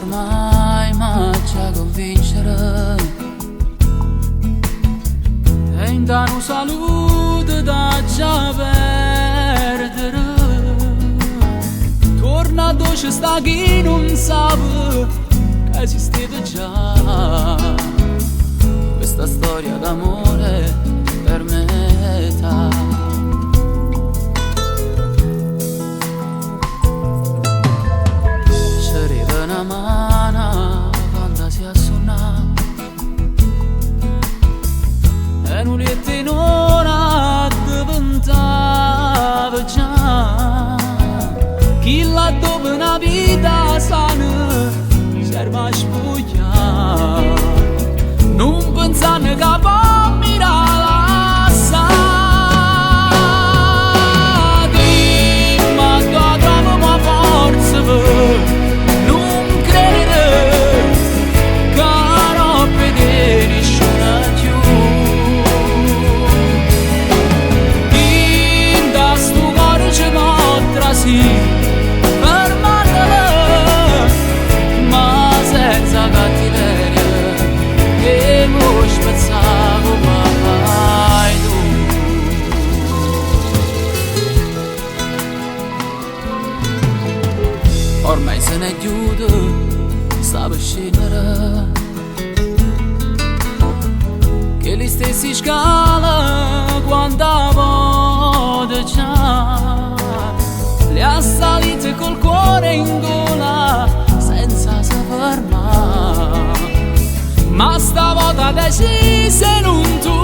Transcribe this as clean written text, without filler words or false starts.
Ormai m'aggia convincere. E int'a nu saluto t'aggia perdere. Torna addò ce sta chi nun sape che esistete già. Questa storia d'amore per metà. Ce deve una mano fantasia a suonare. E nu lietto in ora diventava già. Chi là dove una vita sana serve a spugliare. Nun pensare che poi mi lascia. Dimmi che trovo ma forza per non credere che non vede nessuno più. Inda sto cuore ci può trasì, fermatela, ma senza cattiveria, che mo spezzavo mai tu. Ormai se n'è chiuso, sta per scendere. Che gli stessi scala quando volta già le ha salite col cuore in gola senza si fermare. Ma stavolta decise non tu.